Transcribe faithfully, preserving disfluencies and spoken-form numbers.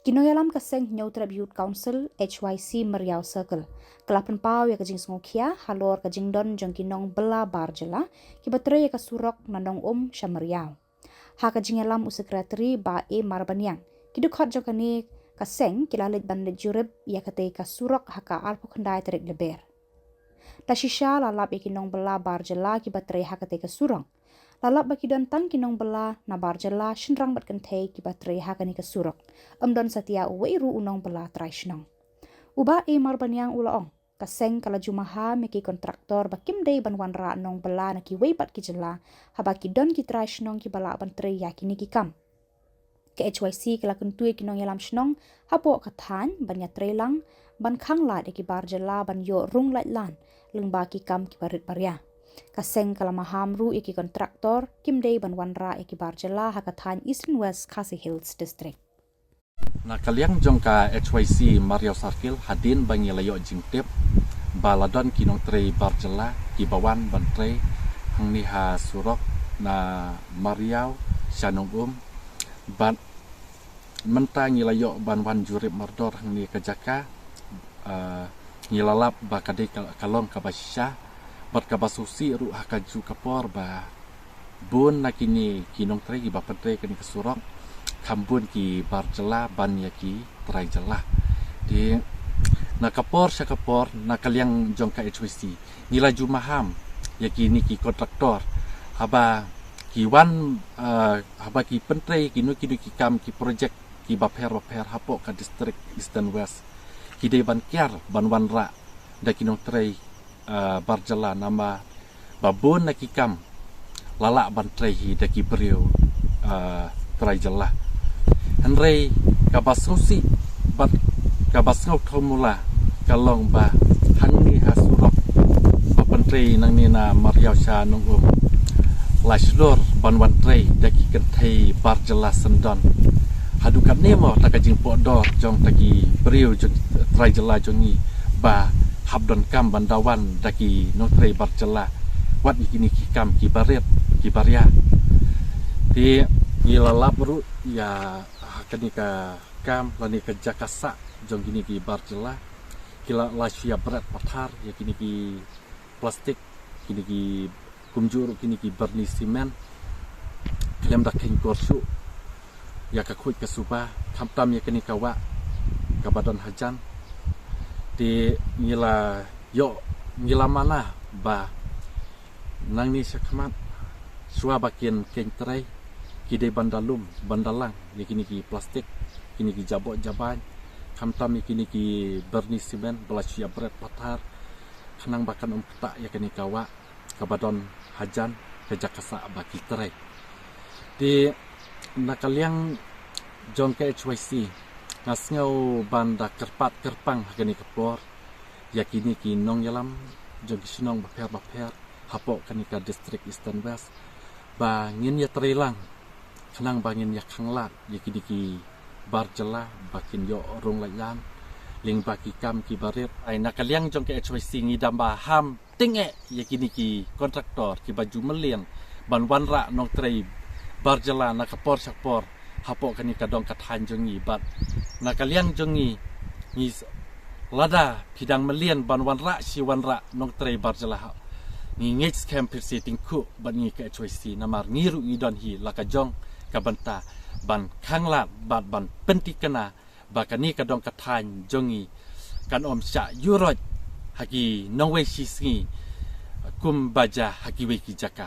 Ki nongïalam ka seng Hynñiewtrep Youth Council, H Y C Mariaw Circle, ka la pynpaw ïa ka jingsngewkhia halor ka jingdon jong ki nongbylla bar jylla kiba trei ïa ka surok na Nongum sha Mariaw. Ha ka jingïalam u Secretary Bah A Marbaniang, ki dkhot jong kane ka seng ki la leit ban leit jurip ïa katei ka surok ha ka arphew khyndai tarik Lber. La shisha la lap ïa ki nongbylla bar jylla kiba trei ha katei ka surok. La lap ba ki don tang ki nongbylla na bar jylla, shynrang bad kynthei kiba trei ha kane ka surok. Ym don satia uwei ruh u nongbylla trai shnong. U Bah A Marbaniang u la ong, ka seng ka la ju maham ïa ki kontraktor ba kim dei ban wanrah nongbylla na kiwei pat ki jylla haba ki don ki trai shnong kiba lah ban trei ïa kine ki kam. Ka H Y C ka la kyntu ïa ki nongïalam shnong hapoh ka thaiñ ban ïatrei lang, ban khanglad ïa ki bar jylla ban ïoh rung laitlan lyngba ki kam kiba rit ba ria. Ka seng ka la maham ruh ïa ki kontraktor kim dei ban wanrah ïa ki bar jylla ha ka thaiñ Eastern West Khasi Hills District. Na ka liang jong ka H Y C Mariaw Circle, hadien ba ngi la ïoh jingtip ba la don ki nongtrei bar jylla kiba wan ban trei hangne ha surok na Mariaw sha Nongum, bad mynta ngi la ïoh ban wan jurip mardor hangne ka jaka. Ah, ngi la lap ba ka dei ka, ka long kaba shisha bad kaba sngewsih ruh ha kajuh ka por ba bun na kine ki nongtrei kiba pyntrei kane ka surok kham bun ki bar jylla ban ïa ki trai jylla. Te na ka por sha ka por, na ka liang jong ka H Y C ngi la ju maham ïa kine ki kontraktor haba ki wan, ah, haba ki pyntrei kino kino ki kam, ki projek kiba pher bapher hapoh ka district Eastern West, ki dei ban kiar ban wanrah da ki nongtrei, ah, bar jylla, namar ba bun na ki kam la lah ban trei hi da ki briew, ah, trai jylla. Hynrei kaba sngewsih bad kaba sngewthuh mula ka long ba hangne ha surok ba pyntrei nangne na Mariaw sha Nongum, la shlur ban wan trei da ki kynthei bar jylla syndon. Haduh katne mo ta ka jingpohdor jong ta ki briew jong trai jylla jong ngi ba hap donkam ban da wan da ki nongtrei bar jylla wat ïa kine ki kam kiba rit kiba ria. Te ngi la lap ruh ïa ha kane ka kam lane ka jaka sah jong kine ki bar jylla, ki la, la shu ïa bret pathar ïa kine ki plastik, kine ki kumjuh ruh kine ki byrni simen, khlem da kheiñ kor shuh ïa ka khuid ka suba, khamtam ïa kane ka wah kaba don hajan. Te ngi la ïoh, ngi la mana ba nangne shakhmat, shuwa ba kin kheiñ trei, ki dei ban da lum, ban da lang ïa kine ki plastik, kine ki jaboh jabaiñ, khamtam ïa kine ki byrni simen ba la shu ïa bret pathar, khnang ba kan ym ktah ïa kane ka wah kaba don hajan, ka jaka sah ba ki trei. Te na ka liang jong ka H Y C, nga sngew ban da kyrpad kyrpang ha kane ka por ïa kine ki nongïalam jong ki shnong bapher bapher hapoh kane ka district Eastern West ba ngin ïa trei lang khnang ba ngin ïa khanglad ïa kine ki bar jylla ba kin ïoh rung laitlan lyngba ki kam kiba rit. Ai, na ka liang jong ka H Y C ngi da maham tyngeh ïa kine ki kontraktor kiba ju mlien ban wanrah nongtrei bar jylla na ka por sha ka por hapoh kane ka dong ka thaiñ jong ngi, bad na ka liang jong ngi, ngi s-, lada phi dang mlien ban wanrah shi wanrah nongtrei bar jylla, ngi ngeit skhem phi shu tyngkhuh bad ngi ka H Y C, namar ngi ruh ngi don hi la ka jong ka bynta ban khanglad bad ban pyntikna ba kane ka dong ka thaiñ jong ngi kan ym shah ïuh roit ha ki nongwei shisngi kumba jia ha kiwei ki jaka.